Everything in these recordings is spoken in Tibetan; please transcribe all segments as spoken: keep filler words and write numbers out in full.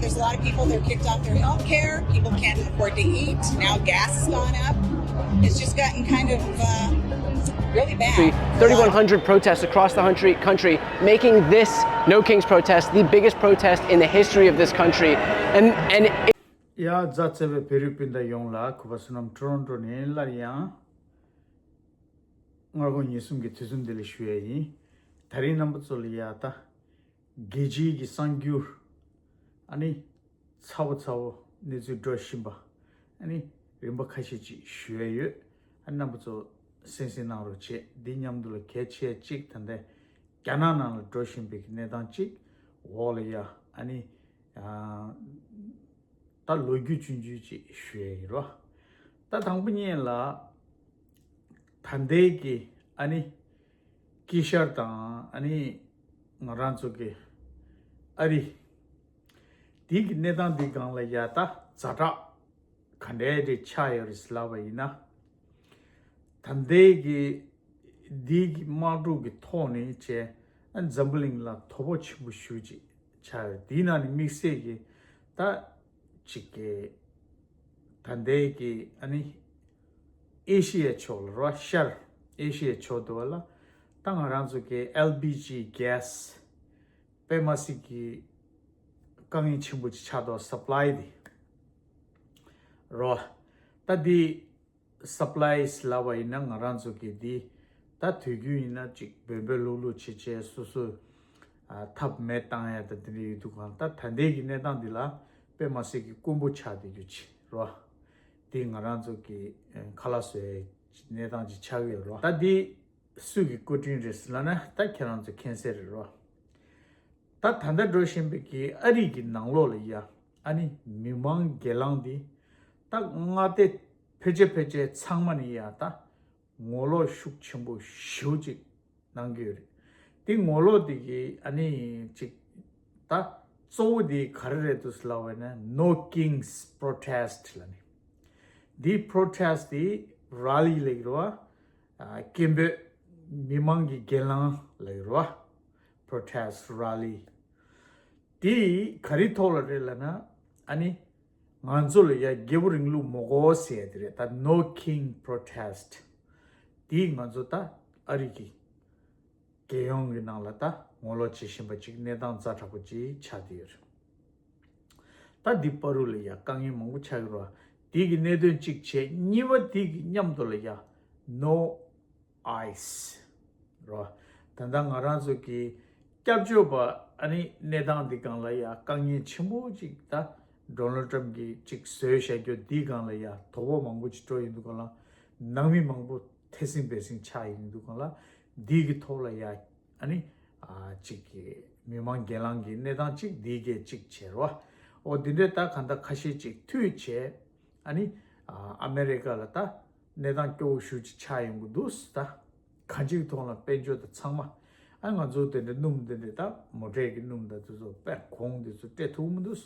There's a lot of people that are kicked off their health care. People can't afford to eat. Now gas has gone up. It's just gotten kind of uh, really bad. thirty-one hundred protests across the country, country, making this No Kings protest the biggest protest in the history of this country. And, and ཡ་རྫ་ཚེ་བའི་བོད་རིགས་སྤུན་ཟླ་ཡོངས་ལ་གུས་པ་བསོད་ནམས་ཊོ་རོན་ཊོ་ནས་སླར་ཡང་སྔ་དགོང་ཉིན་གསུམ་གྱི་དུས་གསུམ་བདེ་ལེགས་ཞུ་ཡས་ཡིན། ད་རིང་རྣམ་པ་ཚོ་ལ་ཡ་ད་རྒྱལ་སྤྱིའི་གི་གསར་འགྱུར་ཨ་ནི་ཚ་བོ་ཚ་བོ་གནས་ཚུལ་འགྲོ་བཞིན་པ་ཨ་ནི་རིམ་པ་ཁ་ཤས་ཅིག་ཞུ་ཡས་ཡོད། ཨ་རྣམ་པ་ཚོ་གསན་གཟིགས་གནང་རོགས་བྱེད། འདི་མཉམ་དུ་ལ་གལ་ཆེ་གཅིག་ད་ལྟ་རྒྱ་ནག་ནང་ལ་འགྲོ་བཞིན་པའི་གི་གནས་སྟངས་གཅིག་འོག་ལ་ཡ་ཨ་ནི་ད་ལོ་རྒྱུས་ཆུང་ཆུང་ཅིག་ཞུ་ཡས་ཡིན་རོ། ད་དང་པོ་ཉིད་ལ་ད་ལྟའི་གི་ཨ་ནི་དཀྱིལ་ཤར་དང་ཨ་ནི་ང་རང་ཚོ་གི་ཨ་རི་དེའི་གི་གནས་སྟངས་འདི་སྒང་ལ་ཡ་ད་ཛ་དྲག་ག་འདྲའི་འདྲ་ཆགས་ཡོད་རེད་ཟེར་ལབ་པ་ཡིན་ན། ད་ལྟའི་གི་འདི་གི་དམག་འཁྲུག་གི་ཐོག་ནས་བྱས་ཨ་འཛམ་བུ་གླིང་ལ་དོ་ཕོག་ཆེན་པོ་ཞེ་པོ་ཅིག་ཆགས་ཡོད། དེའི་ནང་ནས་དམིགས་བསལ་གྱི་ད་ཅིག་གི་ད་ལྟའི་གི་ཨ་ནི་ཨེ་ཤི་ཡའི་ཕྱོགས་ལ་རོ་ཤར་ཨེ་ཤི་ཡའི་ཕྱོགས་དུ་བ་ལ་ད་ང་རང་ཚོ་གི་ཨེལ་པི་ཇི་གྷེ་སི་དཔེ་མ་སྲིད་ཀྱི་དཀའ་ངལ་ཆེན་པོ་ཅིག་ཆགས་འདུག་སབ་ལའི་དེ་རོ། ད་དེ་སབ་ལའི་ལབ་པ་ཡིན་ན་ང་རང་ཚོ་གི་དེ་ད་དུས་རྒྱུན་ཡིན་ན་ཅིག་འབོལ་འབོལ་ལུག་ལུག་བྱེད་བྱེད་སོ་སོ་ཨ་ཐབས་མེད་བཏང་ཡ་ད་དེ་འདྲ་ཡོད་དུས་གང་ད་ད་ལྟའི་གི་གནས་སྟངས་འདི་ལ་དཔེ་མ་སྲིད་ཀྱི་དཀོན་པོ་ཆགས་བསྡད་རྒྱུ་ཅིག་རོ། དེ་ང་རང་ཚོ་གི་ཨ་ཁ་ལག་བཟོ་ཡའི་གནས་སྟངས་ཅིག་ཆགས་ཀྱི་ཡོད་རོ། ད་དེ་སུ་གི་སྐུ་དྲིན་རེད་ཟེར་ལབ་ན་ད་ཁྱེད་རང་ཚོ་མཁྱེན་གསལ་རེད་རོ། ད་ད་ལྟ་འགྲོ་བཞིན་པའི་གི་ཨ་རི་གི་ནང་ལོགས་ལ་ཡ་ཨ་ནི་མི་མང་སྒེར་ལངས་འདི་ད་མངའ་སྡེ་ཕལ་ཆེར་ཕལ་ཆེར་ཚང་མ་ནས་ཡ་ད་ངོ་ལོག་ཤུགས་ཆེན་པོ་ཞེ་པོ་ཅིག་གནང་གི་ཡོད་རེད། དེ་ངོ་ལོག་དེ་གི་ཨ་ནི་ཅིག་ད་གཙོ་བོ་དེ་ག་རེ་རེད་འདུག་ཟེར་ལབ་པ་ཡིན་ན་No Kings Protest ལབ་ནི། དེ་Protest དེ་ར་ལི་ལབ་ཀྱི་རེད་བ། ཨ་སྐད་འབོད་མི་མང་གི་སྒེར་ལངས་ལབ་ཀྱི་རེད་བ། Protest Rally དེ་ག་རེ་ཐོག་ལ་རེད་ལབ་ན་ཨ་ནི་ང་ཚོ་ལ་ཡ་རྒྱལ་པོ་རིང་ལུགས་མ་དགོས་ཟེར་ཡ་དེ་རེད། ད་No King Protest དེ་ང་ཚོ་ད་ཨ་རི་གི་རྒྱལ་ཡོངས་ཀྱི་ནང་ལ་ད་ངོ་ལོག་བྱེད་བཞིན་པ་ཅིག་གནས་སྟངས་ཛ་དྲག་པོ་ཅིག་ཆགས་བསྡད་ཡོད་རེད། ད་འདི་བར་དུ་ལ་ཡ་དཀའ་ངལ་མང་པོ་ཆགས་ཀྱི་རེད་བ། དེ་གི་གནད་དོན་གཅིག་བྱས། གཉིས་པ་དེ་གི་མཉམ་དུ་ལ་ཡ་No ICE རོ། ད་ལྟ་ང་རང་ཚོ་གི་སྐྱབས་བཅོལ་བ་ཨ་ནི་གནས་སྟངས་འདི་སྒང་ལ་ཡ་དཀའ་ངལ་ཆེན་པོ་ཅིག་ད་ཌོ་ནལ་ཊམ་གྱིས་ཅིག་བཟོས་བཞག་རྒྱུ་འདི་སྒང་ལ་ཡ་དོ་ཕོག་མང་པོ་ཅིག་འགྲོ་ཡོང་དུས་སྒང་ལ་ནང་མི་མང་པོ་ཐེ་སྲིང་བེ་སྲིང་ཆགས་ཡོང་དུས་སྒང་ལ་འདི་གི་ཐོག་ལ་ཡ་ཨ་ནི་ཨ་ཅིག་གི་མི་མང་སྒེར་ལངས་ཀྱི་གནས་སྟངས་ཅིག་འདི་གས་ཅིག་བྱས་རོ། འོ་འདི་འདྲའི་ད་གང་ལྟར་ཁ་ཤས་ཅིག་མཐུད་བྱས། ཨ་ནི་ཨ་ཨ་མེ་རི་ཀ་ལ་ད་གནས་སྟངས་སྐྱོ་བོ་ཞེ་པོ་ཅིག་ཆགས་ཡོང་གི་འདུག་ད་གང་ཅིའི་ཐོག་ལ་དཔལ་འབྱོར་དང་ཚང་མ་ཨ་ང་ཚོ་དེ་འདྲ་སྣུམ་དེ་འདྲ་ད་མོ་ཊའི་གི་སྣུམ་དང་དེ་ཚོ་དཔེ་གོང་དེ་ཚོ་སྤྲད་ཐུབ་མི་འདུག་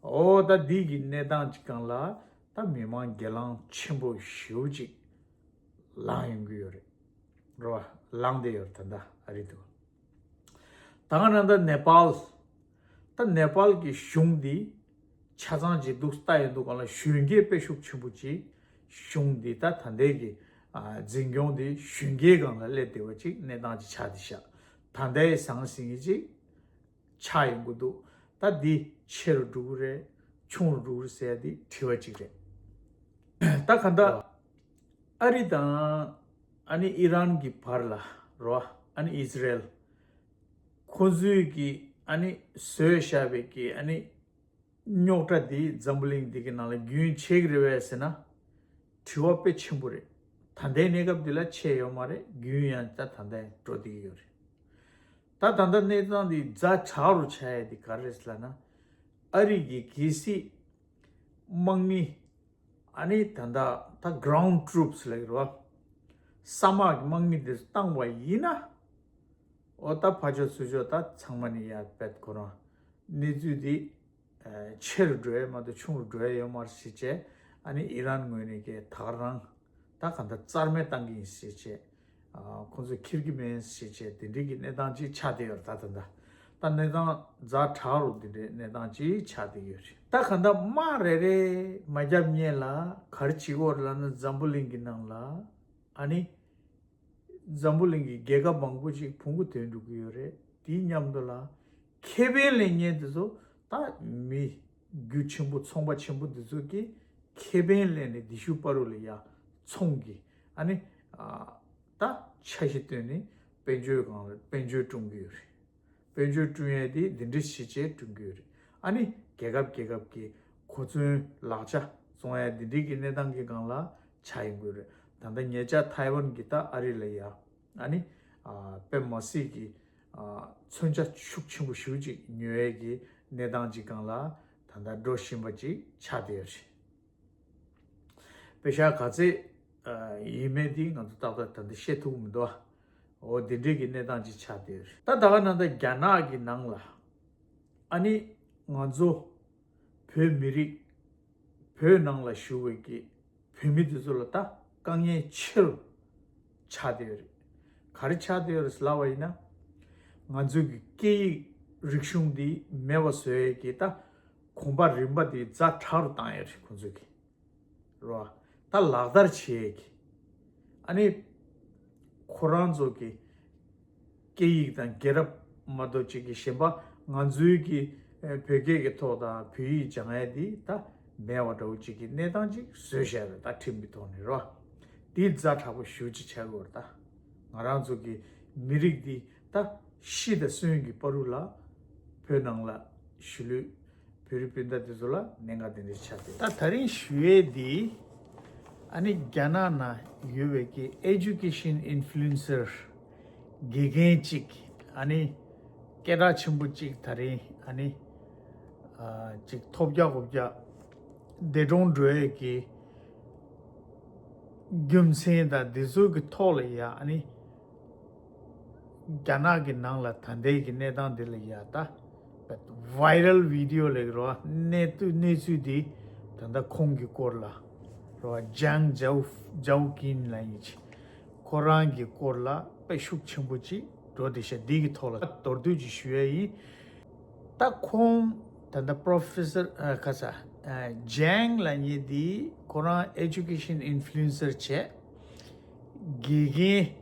འོ་ད་འདི་གི་གནས་སྟངས་ཅིག་སྒང་ལ་ད་མི་མང་སྒེར་ལངས་ཆེན་པོ་ཞེ་པོ་ཅིག་ལངས་ཡོང་གི་ཡོད་རེད། རོ། ལངས་བསྡད་ཡོད་རེད་ད་ལྟ་ཨ་རི་འདུག་ད་ག་ནང་ད་ནེ་པཱལ། ད་ནེ་པཱལ་གྱི་གཞུང་འདི་ཆ་ཚང་ཅིག་འདུག་ལྟ་ཡོང་དུས་སྒང་ལ་གཞོན་སྐྱེས་དཔེ་ཤུགས་ཆེན་པོ་ཅིག་གཞུང་འདི་ད་ད་ལྟའི་གི་ཨ་འཛིན་སྐྱོང་འདི་གཞོན་སྐྱེས་སྒང་ལ་སླེབས་བསྡད་པ་ཅིག་གནས་སྟངས་ཅིག་ཆགས་བསྡད་ཤག་ད་ལྟའི་ཟང་ཟིང་ངེ་ཅིག་ཆགས་ཡོང་གི་འདུག་ད་འདི་ཆེ་རུ་འགྲོ་གི་རེད་ཆུང་རུ་འགྲོ་གི་རེད་ཟེར་ཡ་འདི་དྲི་བ་ཅིག་རེད། ད་ག་འདྲ། ཨ་རི་དང་ཨ་ནི་ཨི་རན་གྱི་བར་ལ་རོ། ཨ་ནི་ཨི་ཟི་རེལ་ཁོ་ཚོས་ཀྱི་ཨ་ནི་བཟོས་བཞག་པའི་གི་ཨ་ནི་རྙོག་དྲ་འདི་འཛམ་བུ་གླིང་འདི་གི་ནང་ལ་རྒྱུན་ཆད་ཀྱི་རེད་པས་ཟེར་ན། དྲི་བ་དཔེ་ཆེན་པོ་རེད། ད་ལྟའི་གནས་སྐབས་འདི་ལ་ཆད་ཡོད་མ་རེད། རྒྱུན་ཡང་ད་ད་ལྟ་འགྲོ་བསྡད་ཀྱི་ཡོད་རེད། ད་ད་ལྟ་གནས་སྟངས་འདི་ཛ་དྲག་རུ་ཆགས་ཡ་འདི་ག་རེ་རེད་ཟེར་ལབ་ན། ཨ་རི་གི་གལ་སྲིད་དམག་མི་ཨ་ནི་ད་ལྟ་ད་ground troops ལབ་ཀྱི་རེད་བ། ས་དམག་གི་དམག་མི་དེ་ཚོ་བཏང་བ་ཡིན་ན། ཨོ་ད་ཕར་ཕྱོགས་ཚུར་ཕྱོགས་ད་ཚང་མ་ནི་ཡར་བད་ཁོ་རང་གནས་ཚུལ་འདི་ཆེ་རུ་འགྲོ་ཡ་མ་གཏོགས་ཆུང་རུ་འགྲོ་ཡ་ཡོད་མ་རེད་ཟེར་བྱས། ཨ་ནི་ཨི་རན་ངོས་ནས་ཀྱི་ད་ག་རང་ད་ག་འདྲ་རྩ་མེད་བཏང་གི་ཡིན་ཟེར་བྱས། ཨ་ཁོང་ཚོས་འཁྱེར་གྱི་མིན་ཟེར་བྱས་དེ་འདྲའི་གི་གནས་སྟངས་ཅིག་ཆགས་བསྡད་ཡོད་རེད། ད་ད་ད་ ད་གནས་སྟངས་ཛ་དྲག་རུ་འདི་འདྲའི་གནས་སྟངས་ཅིག་ཆགས་བསྡད་ཡོད་རེད། ད་གང་ལྟར་དམག་རེ་རེ་མ་བརྒྱབ་སྔོན་ལ་ག་རེ་བྱེད་ཀྱི་ཡོད་རེད་ལབ་ན། འཛམ་བུ་གླིང་གི་ནང་ལ་ཨ་ནི་འཛམ་བུ་གླིང་གི་རྒྱལ་ཁབ་མང་པོ་ཅིག་བོང་བུ་ཐོན་འགྲོ་གི་ཡོད་རེད། དེའི་མཉམ་དུ་ལ་ཁེ་ཕན་ལེན་མཁན་དེ་ཚོ་ད་མི་རྒྱུ་ཆེན་པོ་ཚོང་པ་ཆེན་པོ་དེ་ཚོ་གིས་ཁེ་ཕན་ལེན་ནས་དེ་ཤུལ་བར་དུ་ལ་ཡ་ཚོང་གི་ཨ་ནི་ཨ་ད་འཆར་གཞི་བཏོན་ནས་དཔལ་འབྱོར་སྒང་ལ་དཔལ་འབྱོར་སྐྲུན་གྱི་ཡོད་རེད། དཔལ་འབྱོར་བསྐྲུན་ཡས་དེ་འདི་འདྲ་བྱས་བྱས་བསྐྲུན་གྱི་ཡོད་རེད། ཨ་ནི་རྒྱལ་ཁབ་རྒྱལ་ཁབ་ཀྱི་གོ་མཚོན་ལག་ཆ་བཙོང་ཡས་འདི་འདྲའི་གི་གནས་སྟངས་ཀྱི་སྒང་ལ་ཆགས་ཡོང་གི་ཡོད་རེད། ད་ལྟ་ཉེ་ཆར་ཐའེ་ཝན་གྱི་ད་ཨ་རི་ལ་ཡ་ཨ་ནི་ཨ་དཔེ་མ་སྲིད་ཀྱི་ཨ་མཚོན་ཆ་ཤུགས་ཆེན་པོ་ཞེ་པོ་ཅིག་ཉོ་ཡས་ཀྱི་གནས་སྟངས་ཀྱི་སྒང་ལ་ད་ལྟ་འགྲོ་བཞིན་པ་ཅིག་ཆགས་བསྡད་ཡོད་རེད། པེ་ཤག་ག་ཚད་ཨ་ཡིན་མིན་དེ་ང་ཚོ་ཏག་ཏག་ད་ལྟ་བཤད་ཐུབ་ཀྱི་མི་འདུག་འོ་དེ་འདྲའི་གི་གནས་སྟངས་ཅིག་ཆགས་བསྡད་ཡོད་རེད། ད་ད་ག་ནང་ད་རྒྱ་ནག་གི་ནང་ལ་ཨ་ནི་ང་ཚོ་བོད་མི་རིགས་བོད་ནང་ལ་བཞུགས་པའི་གི་བོད་མི་དེ་ཚོ་ལ་ད་དཀའ་ངལ་ཆེ་རུ་ཆགས་བསྡད་ཡོད་རེད། ག་རེ་ཆགས་བསྡད་ཡོད་རེད་ལབ་པ་ཡིན་ན། ང་ཚོའི་གི་སྐད་ཡིག་རིག་གཞུང་འདི་མེད་པ་བཟོ་ཡས་ཀྱི་ད་གོམ་པ་རིམ་པ་དེ་ཛ་དྲག་རུ་བཏང་ཡོད་རེད་ཁོང་ཚོས་ཀྱི། རེད་བ། ད་ལག་བསྟར་བྱེད་ཡས་ཀྱི། ཨ་ནི་ཁོ་རང་ཚོ་གི་སྐད་ཡིག་དང་རྒྱལ་རབས་མ་གཏོགས་ཅིག་གི་གཞན་པ་ང་ཚོའི་གི་ཨ་བོད་སྐད་ཀྱི་ཐོག་དང་བོད་ཡིག་སྦྱང་ཡས་དེ་ད་མེད་པ་འདྲ་བོ་ཅིག་གི་གནས་སྟངས་ཅིག་བཟོས་བཞག་རེད། ད་ཁྲིམས་ཀྱི་ཐོག་ནས་རེད་བ། དེ་ཛ་དྲག་པོ་ཞེ་པོ་ཅིག་ཆགས་ཀྱི་ཡོད་རེད། ད་ང་རང་ཚོ་གི་མི་རིགས་འདི་ད་ཤི་དང་གསོན་གྱི་བར་དུ་ལ་བོད་ནང་ལ་གཞིས་ལུས་བོད་རིགས་སྤུན་ཟླ་དེ་ཚོ་ལ་གནད་འགག་དེ་འདྲ་ཆགས་ཏེ། ད་ད་རིང་ཞུ་ཡས་འདི་ཨ་ནི་རྒྱ་ནག་ནང་ཡོད་པའི་གི་ཨེ་ཇུ་ཀེ་ཤན་ཨིན་ཕུ་ལུ་ཨེན་སར་དགེ་རྒན་ཅིག་ཨ་ནི་སྐད་གྲགས་ཆེན་པོ་ཅིག་ད་རིང་ཨ་ནི་ཨ་ཅིག་ཐོབ་རྒྱག་གོ་རྒྱག་འདས་གྲོངས་འགྲོ་ཡས་ཀྱི་རྒྱུ་མཚན་དང་འདི་ཚོ་གི་ཐོག་ལ་ཡ་ཨ་ནི་རྒྱ་ནག་གི་ནང་ལ་ད་ལྟའི་གི་གནས་སྟངས་འདི་ལ་ཡ་ད་བའི་རལ་བི་ཌི་ཡོ་ལབ་ཀྱི་རེད་བ། གནས་ཚུལ་གནས་ཚུལ་འདི་ད་ལྟ་ཁོང་གི་སྐོར་ལ་རེད་བ། ཇང་ཇའོ་ཇའོ་ཀིན་ལབ་ཡིན་ཅིག་ཁོ་རང་གི་སྐོར་ལ་དཔེ་ཤུགས་ཆེན་པོ་ཅིག་འགྲོ་བསྡད་ཤག་འདི་གི་ཐོག་ལ་མདོར་བསྡུས་ཅིག་ཞུ་ཡ་ཡིན། ད་ཁོང་ད་ལྟ་པོ་རོ་ཕེ་སར་ཨ་ཁ་ས་ཨ་ཇང་ལབ་མཁན་འདི་ཁོ་རང་ཨེ་ཇུ་ཀེ་ཤན་ཨིན་ཕུ་ལུ་ཨེན་སར་བྱས། དགེ་རྒན་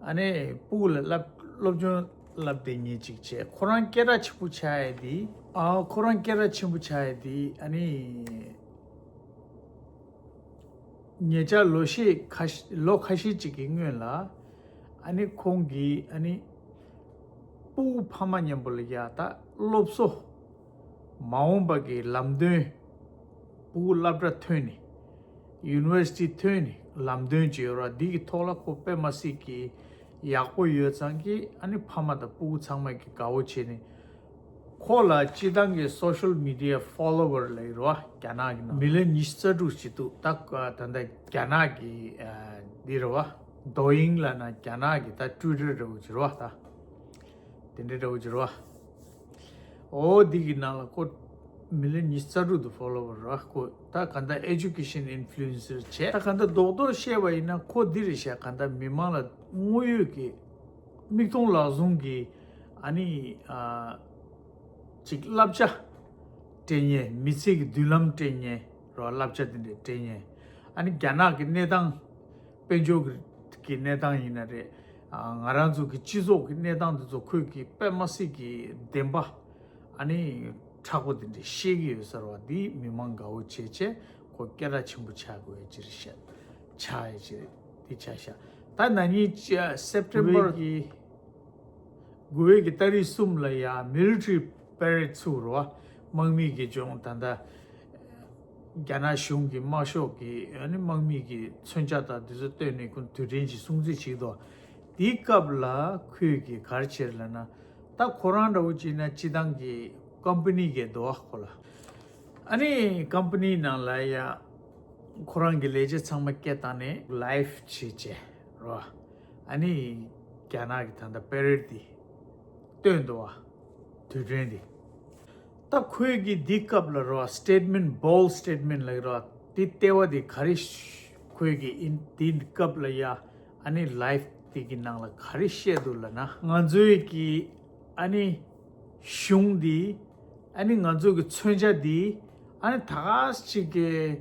ཨ་ནི་སྤུ་གུ་ལ་བསླབ་སློབ་སྦྱོང་བསླབ་བསྡད་མཁན་ཅིག་བྱས། ཁོ་རང་སྐད་གྲགས་ཆེན་པོ་ཆགས་ཡ་དེ་ཨ་ཁོ་རང་སྐད་གྲགས་ཆེན་པོ་ཆགས་ཡ་དེ་ཨ་ནི་ཉེ་ཆར་ལོ་ཤས་ཁ་ཤས་ལོ་ཁ་ཤས་ཅིག་གི་སྔོན་ལ་ཨ་ནི་ཁོང་གིས་ཨ་ནི་སྤུ་གུ་ཕ་མ་མཉམ་པོ་ལ་ཡ་ད་སློབ་གསོ་མ་འོངས་པ་གི་ལམ་སྟོན། སྤུ་གུ་སློབ་གྲྭ་ཐོན་ནས་ཡུ་ནི་ཝར་སི་ཊི་ཐོན་ནས་ལམ་སྟོན་བྱེད་ཡོད་ར། འདི་གི་ཐོག་ལ་ཁོ་དཔེ་མ་སྲིད་ཀྱི་ཡག་པོ་ཡོད་ཙང་གི་ཨ་ནི་ཕ་མ་དང་སྤུ་གུ་ཚང་མ་གི་དགའ་བོ་བྱས་ནས། ཁོ་ལ་སྤྱི་བཏང་གི་སོ་ཤལ་མི་ཌི་ཡ་ཕོ་ལོ་ཝར་ལབ་ཀྱི་རེད་བ། རྒྱ་ནག་གི་ནང་མི་ལི་ཡོན་ཉི་ཤུ་རྩ་དྲུག་ཅིག་འདུག་ད་ད་ལྟ་རྒྱ་ནག་གི་ཨ་འདི་རེད་བ། ཌོ་ཡིང་ལབ་ན་རྒྱ་ནག་གི་ད་ཊུ་ཝི་ཊར་འདྲ་བོ་ཅིག་རེད་བ། ད་དེ་འདྲ་འདྲ་བོ་ཅིག་རེད་བ། འོ་འདི་གི་ནང་ལ་ཁོ་མི་ལི་ཡོན་ཉི་ཤུ་རྩ་དྲུག་འདུག་ཕོ་ལོ་ཝར་རེད་བ། ཁོ་ད་ག་ད་ཨེ་ཇུ་ཀེ་ཤན་ཨིན་ཕུ་ལུ་ཨེན་སར་བྱས། ད་ག་ད་རྡོག་རྡོག་བཤད་པ་ཡིན་ན་ཁོ་འདི་རེད་ཤག་ག་ད་མི་མང་ལ་དངོས་ཡོད་ཀྱི་མིག་མཐོང་ལག་ཟུང་གི་ཨ་ནི་ཨ་ཅིག་བསླབ་བྱ་སྤྲད་མཁན། མི་ཚེ་གི་མདུན་ལམ་སྤྲད་མཁན་རེད་བ། བསླབ་བྱ་དེ་འདྲ་སྤྲད་མཁན། ཨ་ནི་རྒྱ་ནག་གི་གནས་སྟངས་དཔལ་འབྱོར་གི་གི་གནས་སྟངས་ཡིན་ན་རེད། ཨ་ང་རང་ཚོ་གི་སྤྱི་ཚོགས་ཀྱི་གནས་སྟངས་དེ་ཚོ་ཁོས་ཀྱི་དཔེ་མ་སྲིད་ཀྱི་བདེན་པ་ཨ་ནི་མཁྲེགས་པོ་དེ་འདྲ་བཤད་ཀྱི་ཡོད་ས་རེད་བ། འདི་མི་མང་དགའ་བོ་བྱས་བྱས་ཁོ་སྐད་གྲགས་ཆེན་པོ་ཆགས་དགོས་ཡ་ཅིག་རེད་ཤག་ཆགས་ཡ་ཅིག་རེད། འདི་ཆགས་ཤག་ད་ན་ནིང་ཅ་སེབ་ཊེམ་པར་གི་དགུ་པའི་གི་ཏ་རིག་གསུམ་ལ་ཡ་མི་ལི་ཊ་རི་པེ་རེཌ་ཚུགས་རེད་བ། དམག་མི་གི་ལྗོངས་ད་ལྟ་རྒྱ་ནག་གཞུང་གི་དམར་ཤོག་གི་ཨ་ནི་དམག་མི་གི་མཚོན་ཆ་དང་དེ་ཚོ་བཏོན་ནས་ཁོ་དུས་དྲན་གྱི་སྲུང་བརྩི་བྱེད་ཀྱི་འདུག་དེའི་སྐབས་ལ་ཁོས་ཀྱི་ག་རེ་བྱས་ལབ་ན། ད་ཁོ་རང་འདྲ་བོ་བྱས་ན་སྤྱི་བཏང་གི་ཀམ་པ་ནི་གི་འདུག་བ་ཁོ་ལ། ཨ་ནི་ཀམ་པ་ནི་ནང་ལ་ཡ་ཁོ་རང་གི་ལས་བྱེད་ཚང་མ་སྐད་བཏང་ནས་ལའིབ་བྱེད་བྱས་རོ། ཨ་ནི་རྒྱ་ནག་གི་ད་ལྟ་པེ་རེཌ་འདི་སྟོན་འདུག་བ། དུས་དྲན་འདི། ད་ཁོས་ཀྱི་འདི་སྐབས་ལ་རོ་སི་ཊེཊ་མེན་ཊི་བོལ་སི་ཊེཊ་མེན་ཊི་ལབ་ཀྱི་རོ། འདི་ལྟེ་བ་འདི་ག་རེ་ཁོས་ཀྱི་ཨིན་འདི་སྐབས་ལ་ཡ་ཨ་ནི་ལའིབ་འདི་གི་ནང་ལ་ག་རེ་བཤད་འདུག་ལབ་ན། ང་ཚོའི་གི་ཨ་ནི་ གཞུང་འདི། ཨ་ནི་ང་ཚོ་གི་མཚོན་ཆ་འདི། ཨ་ནི་ད་ག་ཅིག་གི་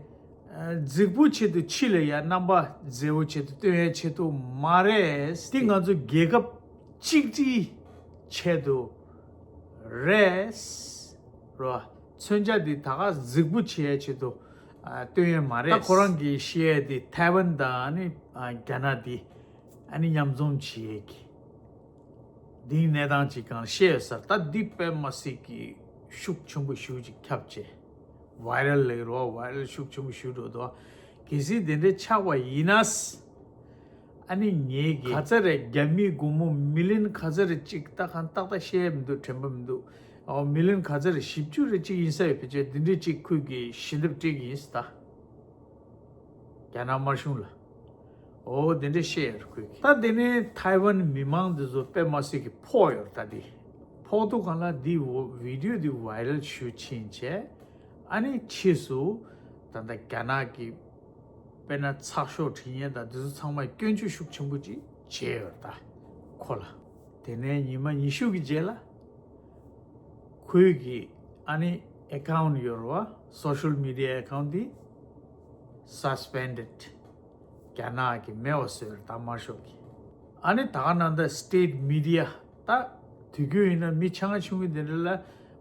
ཨ་རྫིག་པོ་ཆེད་དུ་ཕྱི་ལ་ཡ་རྣམ་པ་མཛེས་པོ་ཆེད་དུ་སྟོན་ཡ་ཆེད་དུ་མ་རེད། འདི་ང་ཚོ་རྒྱལ་ཁབ་གཅིག་སྒྲིལ་ཆེད་དུ་རེད། རོ། མཚོན་ཆ་འདི་ད་ག་རྫིག་པོ་བྱེད་ཡ་ཆེད་དུ་ཨ་སྟོན་ཡ་མ་རེད། ད་ཁོ་རང་གིས་བཤད་ཡ་འདི་ཐའེ་ཝན་དང་ཨ་ནི་ཨ་རྒྱ་ནག་འདི་ཨ་ནི་མཉམ་འཛོམས་བྱེད་ཡ་གི་འདིའི་གནས་སྟངས་ཅིག་གང་བཤད་ཡོད་ས་རེད། ད་འདི་དཔེ་མ་སྲིད་ཀྱི་ཤུགས་ཆེན་པོ་ཞེ་ཅིག་ཁྱབ་བྱས། ཝའི་རལ་ལབ་རོ། ཝའི་རལ་ཤུགས་ཆེན་པོ་ཞེ་འགྲོ་འདུག་གལ་སྲིད་དེ་འདྲའི་ཆགས་པ་ཡིན་ན། ཨ་ནི་ངེད་ཀྱི་ག་ཚོད་རེད། རྒྱ་མིའི་སྒོར་མོ་མི་ལི་ཡོན་ག་ཚོད་རེད་ཅིག་ད་གང་ཏག་ཏག་བཤད་མི་འདུག་དྲན་པ་མི་འདུག་ཨོ་མི་ལི་ཡོན་ག་ཚོད་རེད། བཞི་བཅུ་རེད་ཅིག་ཡིན་ས་ཡོད། ཕལ་ཆེར་འདི་འདྲའི་ཅིག་ཁོས་ཀྱི་ཞལ་འདེབས་སྤྲད་ཀྱི་ཡིན་ས་ད། རྒྱ་ནག་དམར་གཞུང་ལ། ཨོ་དེ་འདྲ་བཤད་ཡོད་རེད་ཁོས་ཀྱིས། ད་དེ་ནས་ཐའེ་ཝན་མི་མང་དེ་ཚོ་དཔེ་མ་སྲིད་ཀྱི་ཕོག་ཡོད་རེད། ད་དེ་ཕོག་དུས་གང་ལ་འདི་ཝི་ཌི་ཡོ་འདི་ཝའི་རལ་ཞུ་ཕྱིན་བྱས། ཨ་ནི་ཕྱིས་སུ་ད་ལྟ་རྒྱ་ནག་གི་དཔེར་ན་ཚགས་ཤོག་འབྲི་མཁན་དང་དེ་ཚོ་ཚང་མས་སྐྱོན་བརྗོད་ཤུགས་ཆེན་པོ་ཅིག་བྱས་ཡོད་རེད་ད་ཁོ་ལ། དེ་ནས་ཉི་མ་ཉི་ཤུ་གི་རྗེས་ལ། ཁོའི་གི་ཨ་ནི་ཨེ་ཁའུན་ཡོད་རེད་བ། སོ་ཤལ་མི་ཌི་ཡ་ཨེ་ཁའུན་འདི་སཱ་སི་པེན་ཌེཌ། རྒྱ་ནག་གི་མེད་པ་བཟོས་རེད་ད་དམར་ཤོག་གི། ཨ་ནི་ད་ག་ནང་ད་སི་ཊེཊ་མི་ཌི་ཡ་ད་དུས་རྒྱུན་ཡིན་ན་མི་ཆ་ཚང་ཆུང་གི་དེ་འདྲ་ལ་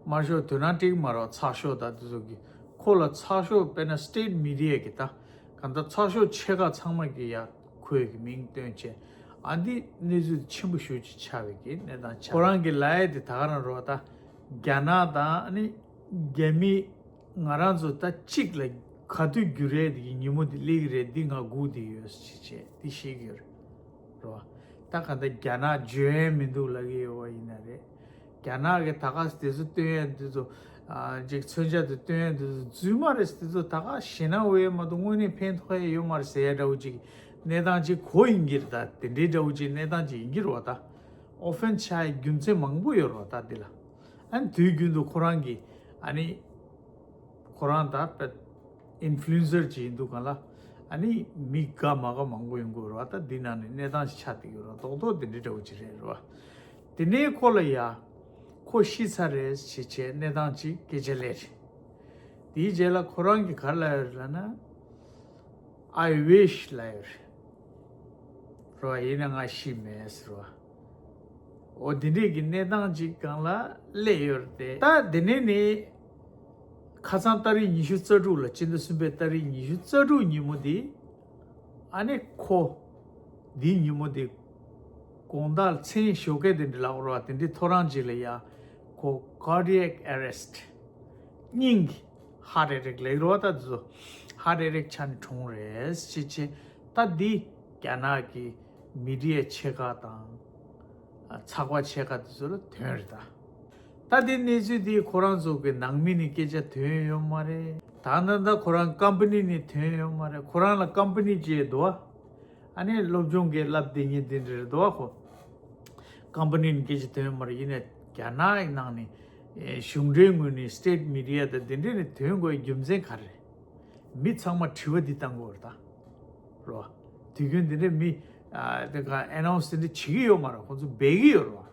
དམར་ཤོག་དོ་སྣང་སྤྲད་ཀྱི་མ་རེད་བ། ཚགས་ཤོག་ད་དེ་ཚོ་གི་ཁོ་ལ་ཚགས་ཤོག་དཔེར་ན་སི་ཊེཊ་མི་ཌི་ཡ་གི་ད་གང་ལྟར་ཚགས་ཤོག་ཆེ་ཁག་ཚང་མ་གི་ཡ། ཁོས་ཀྱི་མིང་བཏོན་བྱས། ཨ་འདི་གནས་ཚུལ་ཆེན་པོ་ཞེ་ཅིག་ཆགས་པའི་གི་གནས་སྟངས་ཆགས། ཁོ་རང་གི་ལབ་ཡ་དེ་ད་ག་རང་རོ། ད་རྒྱ་ནག་དང་ཨ་ནི་རྒྱ་མི་ང་རང་ཚོ་ད་གཅིག་ལ་ག་དུས་འགྱུར་རེད་དེ་གི་ཉིན་མོ་དེ་སླེབས་ཀྱི་རེད། འདི་ང་སྒུག་བསྡད་ཡོད་ཟེར་བྱས་འདི་བཤད་ཀྱི་ཡོད་རེད་རོ། ད་ག་ད་རྒྱ་ནག་འཇོན་ཡ་མི་འདུག་ལབ་ཀྱི་ཡོད་པ་ཡིན་ན་རེད། རྒྱ་ནག་གི་ད་ག་དེ་ཚོ་སྟོན་ཡ་དེ་ཚོ། ཨ་ཅིག་མཚོན་ཆ་དེ་སྟོན་ཡ་དེ་ཚོ་རྫུན་མ་རེད། དེ་ཚོ་ད་ག་ཞེད་སྣང་འོས་མ་གཏོགས་དངོས་གནས་ཕན་ཐོགས་ཡ་ཡོད་མ་རེད་ཟེར་ཡ་འདྲ་བོ་ཅིག་གནས་སྟངས་ཅིག་གོ་ཡིན་གྱི་རེད། ད་དེ་འདྲའི་འདྲ་བོ་ཅིག་གནས་སྟངས་ཅིག་ཡིན་གྱི་རེད་བ། ད་ཨོ་ཕེན་ཆགས་ཡ་རྒྱུ་མཚན་མང་པོ་ཡོད་རེད་བ། ད་འདི་ལ་ཨ་ནི་དུས་རྒྱུན་དུ་ཁོ་རང་གི་ཨ་ནི་ཁོ་རང་ད་དཔེ་ཨིན་ཕུ་ལུ་ཨེན་སར་ཅིག་ཡིན་དུས་གང་ལ་ཨ་ནི་མི་དགའ་མ་དགའ་མང་པོ་ཡོང་གི་ཡོད་རེད་བ། ད་འདི་ནང་ནས་གནས་སྟངས་ཤིག་ཆགས་བསྡད་ཀྱི་ཡོད་རེད་བ། རྡོག་རྡོག་འདི་འདྲའི་འདྲ་བོ་ཅིག་རེད་རེད་བ། དེ་ནས་ཁོ་ལ་ཡ། ཁོ་ཤི་ཚར་རེད་ཞེས་བྱས་གནས་སྟངས་ཅིག་སྐད་ཆ་སླེབས་རེད། དེའི་རྗེས་ལ་ཁོ་རང་གིས་ག་རེ་ལབ་ཡོད་རེད་ལབ་ན། I wish ལབ་ཡོད་རེད། རོ་ཡིན་ན་ང་ཤི་མེད་ཟེར་བ། འོ་དེ་འདྲས་ཀྱི་གནས་སྟངས་ཅིག་སྒང་ལ་སླེབས་ཡོད་རེད་དེ། ད་དེ་ནས་ནི། ཁ་སང་ཏ་རིག་ཉི་ཤུ་རྩ་དྲུག་ལ་སྤྱི་ཟླ་གསུམ་པའི་ཏ་རིག་ཉི་ཤུ་རྩ་དྲུག་ཉིན་མོ་དེ། ཨ་ནི་ཁོ། འདིའི་ཉིན་མོ་དེ། དགོང་དག་མཚན་ཞོགས་ཀས་དེ་འདྲ་ལ་འོར་བ་དེ་འདྲའི་ཐོ་རངས་ཅིག་ལ་ཡ། ཁོ་cardiac arrest། སྙིང་གི་heart attack ལབ་རོ། ད་དེ་ཚོ་heart attack ཆགས་ནས་གྲོངས་རེད་ཅེས་བྱས། ད་འདི་རྒྱ་ནག་གི་མི་ཌི་ཡ་ཆེ་ཁག་དང་། ཚགས་པར་ཆེ་ཁག་དེ་ཚོ་ལ་ཐོན་རེད་ད། ད་དེ་གནས་ཚུལ་དེ་ཁོ་རང་ཚོ་གི་ནང་མི་ནས་སྐད་ཆ་ཐོན་ཡོད་མ་རེད། ད་ད་ད་ཁོ་རང་ཀམ་པ་ནི་ནས་ཐོན་ཡོད་མ་རེད། ཁོ་རང་ལ་ཀམ་པ་ནི་ཅིག་འདུག་ཨ། ཨ་ནི་སློབ་སྦྱོང་གི་བསླབ་བསྡད་མཁན་དེ་འདྲ་རེད་འདུག་ཨ་ཁོ། ཀམ་པ་ནི་ནས་སྐད་ཆ་ཐོན་ཡོད་མ་རེད། ཡིན་ནའི་རྒྱ་ནག་གི་ནང་ནས་གཞུང་འབྲེལ་ངོས་ནས་སི་ཊེཊ་མི་ཌི་ཡ་དང་དེ་འདྲ་ནས་ཐོན་དགོས་རྒྱུ་མཚན་ག་རེ་རེད། མི་ཚང་མ་དྲི་བ་འདི་བཏང་དགོས་རེད་ད། རོ། དུས་རྒྱུན་འདི་འདྲའི་མི། ཨ་དེ་ག་ཨེ་ནའུན་སི་དེ་འདྲ་བྱེད་ཀྱི་ཡོད་མ་རེད། ཁོང་ཚོ་སྦས་ཀྱི་ཡོད་རེད་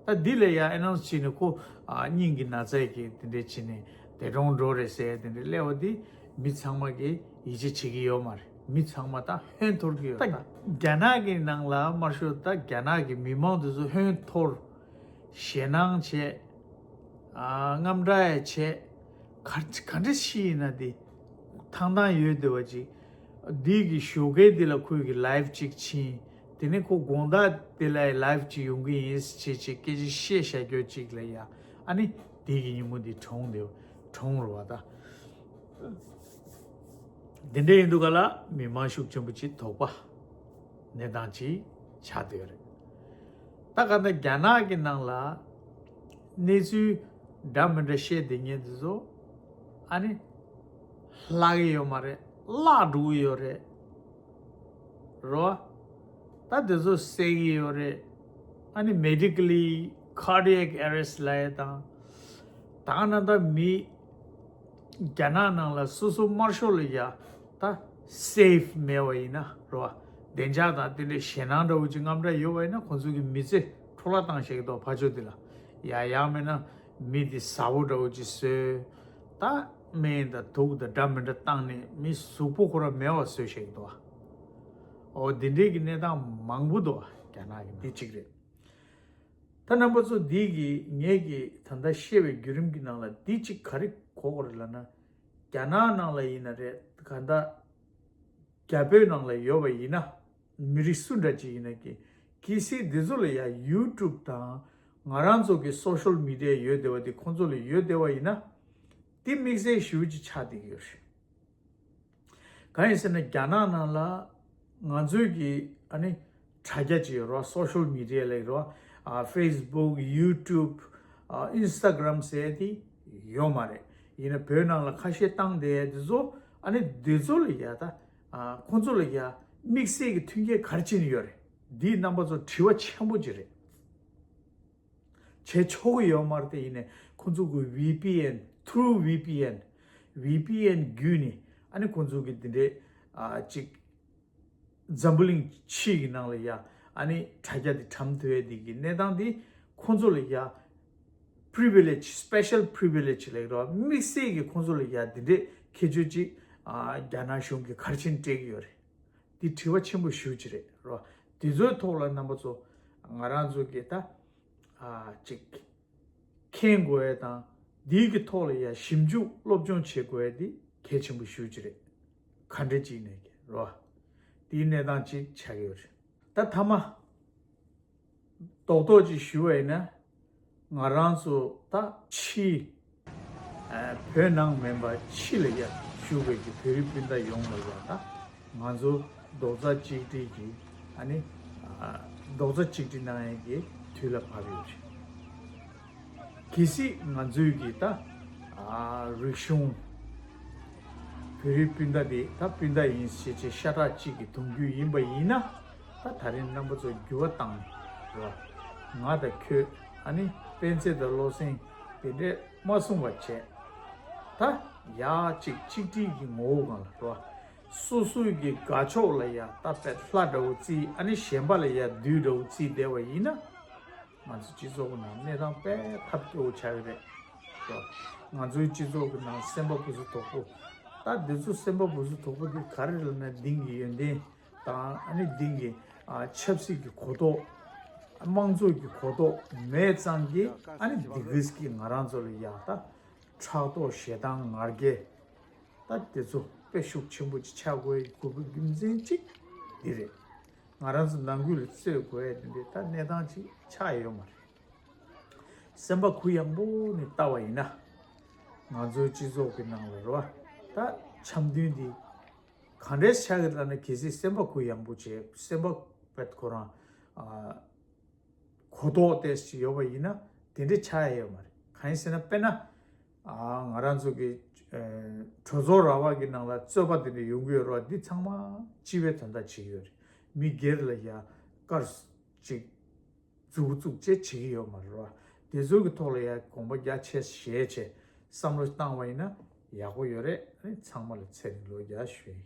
བ། ད་འདི་ལ་ཡ་ཨེ་ནའུན་སི་བྱས་ནས་ཁོ་ཨ་སྙིང་གི་ན་ཚ་གི་དེ་འདྲ་བྱས་ནས་འདས་གྲོངས་འགྲོ་རེད་ཟེར་དེ་འདྲ་སླེབས་པ་འདི་མི་ཚང་མ་གིས་ཡིད་ཆེས་བྱེད་ཀྱི་ཡོད་མ་རེད། མི་ཚང་མ་ད་ཧོན་འཐོར་གྱི་ཡོད་རེད་ད། རྒྱ་ནག་གི་ནང་ལ་དམར་ཤོག་ད་རྒྱ་ནག་གི་མི་མང་དེ་ཚོ་ཧོན་འཐོར། ཞེད་སྣང་བྱས། ཨ་དངངས་སྐྲག་ཡང་བྱས། ག་ག་འདྲ་ཞིག་ཡིན་ན་དེ་ཐང་ཐང་ཡོད་བསྡད་པ་ཅིག་འདི་གི་ཞོགས་ཀས་འདི་ལ་ཁོས་གི་ལའེབ་ཅིག་ཕྱིན། དེ་ནས་ཁོ་དགོང་དག་དེ་ལ་ལའེབ་ཅིག་ཡོང་གི་ཡིན་ཟེར་བྱས་བྱས་སྐད་ཆ་བཤད་བཞག་རྒྱུ་ཅིག་ལ་ཡ། ཨ་ནི་དེ་གི་ཉིན་མོ་འདི་གྲོངས་བསྡད་གྲོངས་རེད་བ་ད། དེ་འདྲ་ཡིན་དུས་ག་ལ་མི་མང་ཤུགས་ཆེན་པོ་ཅིག་དོགས་པ་གནས་སྟངས་ཅིག་ཆགས་བསྡད་ཡོད་རེད། ད་ག་ནང་རྒྱ་ནག་གི་ནང་ལ་གནས་ཚུལ་འདྲ་མི་འདྲ་བཤད་བསྡད་མཁན་དེ་ཚོ་ཨ་ནི་ལྷག་གི་ཡོད་མ་རེད། བརླག་འགྲོ་གི་ཡོད་རེད། རོ། ད་དེ་ཚོ་བསད་ཀྱི་ཡོད་རེད། ཨ་ནི་མེ་ཌི་ཀལ་ལི་ཀར་ཌི་ཡེག་ཨེ་རེ་སི་ལབ་ཡ་དང་། ད་ག་ནང་ད་མི་རྒྱ་ནག་ནང་ལ་སོ་སོ་དམར་ཤོག་ལ་ཡ་ད་སེབ་མེད་པ་ཡིན་ན་རོ། བདེ་འཇགས་དང་དེ་འདྲའི་ཞེད་སྣང་འདྲ་བོ་ཅིག་དངངས་སྐྲག་ཡོད་པ་ཡིན་ན་ཁོང་ཚོ་གི་མི་ཚེ་འཕྲོ་བརླག་བཏང་བཞག་གི་འདུག་ཕར་ཕྱོགས་དེ་ལ། ཡ་ཡང་མིན་ན་མི་དེ་ཟ་བོ་འདྲ་བོ་ཅིག་བཟོས། ད་སྨན་དང་དུག་དང་འདྲ་མི་འདྲ་བཏང་ནས་མི་གཟུགས་པོ་ཁོ་རང་མེད་པ་བཟོས་བཞག་གི་འདུག་བ། འོ་འདི་འདྲའི་གི་གནས་སྟངས་མང་པོ་འདུག་བ། རྒྱ་ནག་གི་འདི་གཅིག་རེད། ད་རྣམ་པ་ཚོ་འདི་གི་ངས་ཀྱི་ད་ལྟ་བཤད་པའི་བརྒྱུད་རིམ་གྱི་ནང་ལ་འདི་གཅིག་ག་རེ་གོ་དགོས་རེད་ལབ་ན། རྒྱ་ནག་ནང་ལ་ཡིན་ན་རེད། ག་ད་རྒྱ་བོད་ནང་ལ་ཡོད་པ་ཡིན་ན། མི་རིགས་སུ་འདྲ་ཅིག་ཡིན་ན་གི་གལ་སྲིད་འདི་ཚོ་ལ་ཡ་ཡུ་ཊུབ་དང་ང་རང་ཚོ་གི་སོ་ཤལ་མི་ཌི་ཡ་ཡོད་བསྡད་པ་དེ་ཁོང་ཚོ་ལ་ཡོད་བསྡད་པ་ཡིན་ན། དེ་དམིགས་བསལ་ཞེ་པོ་ཅིག་ཆགས་བསྡད་ཀྱི་ཡོད་རེད། གང་ཡིན་ཟེར་ན་རྒྱ་ནག་ནང་ལ་ང་ཚོའི་གི་ཨ་ནི་དྲ་རྒྱ་ཅིག་ཡོད་རེད་བ། སོ་ཤལ་མི་ཌི་ཡ་ལབ་ཀྱི་རེད་བ། ཨ་ཕེ་སི་བུག་ཡུ་ཊུབ་ཨ་ཨིན་སི་ཊ་གྷི་རམ་ཟེར་དེ་ཡོད་མ་རེད། ཡིན་ན་བོད་ནང་ལ་ཁ་ཤས་བཏང་བསྡད་དེ་ཚོ། ཨ་ནི་དེ་ཚོ་ལ་ཡ་ད་ཨ་ཁོང་ཚོ་ལ་ཡ་དམིགས་བསལ་གྱི་མཐུན་རྐྱེན་ག་རེ་བྱས་ནས་ཡོད་རེད། འདིའི་རྣམ་པ་ཚོ་དྲི་བ་ཆེན་པོ་ཅིག་རེད། བྱེད་ཆོག་གི་ཡོད་མ་རེད་དེ། ཡིན་ནའི་ཁོང་ཚོ་གི་ཝི་པི་ཨེན། through ཝི་པི་ཨེན། ཝི་པི་ཨེན་བརྒྱུད་ནས་ཨ་ནི་ཁོང་ཚོ་གི་འདི་འདྲའི་ཨ་ཅིག་འཛམ་བུ་གླིང་ཕྱི་གི་ནང་ལ་ཡ་ཨ་ནི་དྲ་རྒྱ་འདི་གྲམ་ཐུབ་ཡ་འདི་གི་གནས་སྟངས་འདི་ཁོང་ཚོ་ལ་ཡ་པི་རི་ཝི་ལེཇ། སི་པེ་ཤལ་པི་རི་ཝི་ལེཇ་ལབ་ཀྱི་རེད་བ། དམིགས་བསལ་གྱི་ཁོང་ཚོ་ལ་ཡ་འདི་འདྲའི་ཁྱད་ཆོས་ཅིག་ཨ་རྒྱ་ནག་གཞུང་གིས་ག་རེ་བྱས་ནས་སྤྲད་ཀྱི་ཡོད་རེད། འདི་དྲི་བ་ཆེན་པོ་ཞེ་པོ་ཅིག་རེད་རོ། འདི་ཚོའི་ཐོག་ལ་རྣམ་པ་ཚོ་ང་རང་ཚོ་གི་ད་ཨ་ཅིག་མཁྱེན་དགོས་ཡ་དང་འདིའི་གི་ཐོག་ལ་ཡ་ཞིབ་འཇུག་སློབ་སྦྱོང་བྱེད་དགོས་ཡ་འདི་གལ་ཆེན་པོ་ཞེ་པོ་ཅིག་རེད། ག་འདྲ་ཅིག་ནས་ཀྱི་རོ། འདིའི་གནས་སྟངས་ཅིག་ཆགས་ཀྱི་ཡོད་རེད། ད་མཐའ་མ། རྡོག་རྡོག་ཅིག་ཞུ་བ་ཡིན་ན། ང་རང་ཚོ་ད་ཕྱི། ཨ་བོད་ནང་མིན་པ་ཕྱི་ལ་ཡ་བཞུགས་པའི་གི་བོད་རིགས་སྤུན་ཟླ་ཡོངས་ལ་ཡ་ད་ང་ཚོ་རྡོག་རྩ་གཅིག་སྒྲིལ་གྱིས་ཨ་ནི་ཨ་རྡོག་རྩ་གཅིག་སྒྲིལ་གནང་ཡས་ཀྱི་དུས་ལ་བབ་ཡོད་རེད། གལ་སྲིད་ང་ཚོའི་གི་ད་ཨ་རིག་གཞུང་། བོད་རིགས་སྤུན་ཟླ་དེ་ད་སྤུན་ཟླ་ཡིན་ཞེས་བྱས་ཤ་ཁྲག་གཅིག་གི་གདུང་རྒྱུད་ཡིན་པ་ཡིན་ན། ད་ད་རིང་རྣམ་པ་ཚོ་འགྱུར་བ་བཏང་ནས་རེད་བ། ང་དང་ཁྱོད་ཨ་ནི་སྤེན་ཚེ་དང་བློ་སེང་དེ་འདྲས་མ་གསུངས་པ་བྱས། ད་ཡག་ཅིག་གཅིག་སྒྲིལ་གྱི་ངོ་བོ་སྒང་ལ་རེད་བ། སོ་སོའི་གི་དགའ་ཕྱོགས་ལ་ཡ་ད་དཔེ་ལྷ་འདྲ་བོ་བརྩིས། ཨ་ནི་གཞན་པ་ལ་ཡ་བདུད་འདྲ་བོ་བརྩིས་བསྡད་པ་ཡིན་ན། ང་ཚོ་སྤྱི་ཚོགས་ཀྱི་ནང་གནས་སྟངས་དཔེ་ཐབས་སྐྱོ་བོ་ཆགས་ཀྱི་རེད། ང་ཚོའི་སྤྱི་ཚོགས་ཀྱི་ནང་སེམས་པ་སྦུ་སུ་དོག་པོ། ད་འདི་ཚོ་སེམས་པ་སྦུ་སུ་དོག་པོ་འདི་ག་རེ་རེད་ལབ་ན། དེང་གི་ཡོན་ཏན་དང་ཨ་ནི་དེང་གི་ཨ་ཆབ་སྲིད་ཀྱི་གོ་རྟོགས། དམངས་གཙོ་གི་གོ་རྟོགས་མེད་ཙང་གི་ཨ་ནི་འདི་གིས་ཀྱི་ང་རང་ཚོ་ལ་ཡ་ད་ཕྲག་དོག་ཞེ་སྡང་ང་རྒྱལ། ད་དེ་ཚོ་དཔེ་ཤུགས་ཆེན་པོ་ཅིག་ཆགས་དགོས་ཡ་དགོས་པའི་རྒྱུ་མཚན་གཅིག་འདི་རེད། ང་རང་ཚོ་ནང་ཁུལ་ལ་རྩོད་དགོས་ཡ་དེ་འདྲའི་ད་གནས་སྟངས་ཅིག་ཆགས་ཡོད་མ་རེད། སེམས་པ་གུ་ཡངས་པོ་ནས་ལྟ་བ་ཡིན་ན། ང་ཚོའི་སྤྱི་ཚོགས་ཀྱི་ནང་ལ་རེད་བ། ད་འཆམ་མཐུན་འདི་ག་འདྲས་ཆགས་ཀྱི་ལབ་ན། གལ་སྲིད་སེམས་པ་གུ་ཡངས་པོ་བྱས། སེམས་པ་བེད་ཁོ་རང་ཨ་གོ་རྟོགས་ཏོག་ཙམ་ཡོད་པ་ཡིན་ན་དེ་འདྲས་ཆགས་ཡ་ཡོད་མ་རེད། གང་ཡིན་ཟེར་ན། དཔེར་ན་ཨ་ང་རང་ཚོ་གི་ཨ་གྲོས་ཚོགས་ར་བ་གི་ནང་ལ་རྩོད་པ་དེ་འདྲ་ཡོང་གི་ཡོད་རེད་བ། འདི་ཚང་མ་སྤྱི་པའི་དོན་དག་བྱེད་ཀྱི་ཡོད་རེད། མི་སྒེར་ལ་ཡ་དཀར་ཅིག་མཛུབ་བཙུགས་བྱས་བྱེད་ཀྱི་ཡོད་མ་རེད་བ། དེ་ཚོ་གི་ཐོག་ལ་ཡ་དགོངས་པ་རྒྱ་ཆེ་བཞེས་བྱས་བསམ་བློ་བཏང་བ་ཡིན་ན་ཡག་པོ་ཡོད་རེད། ཨ་ནི་ཚང་མ་ལ་ཚེ་རིང་ལོ་བརྒྱ་ཞུ་ཡིན།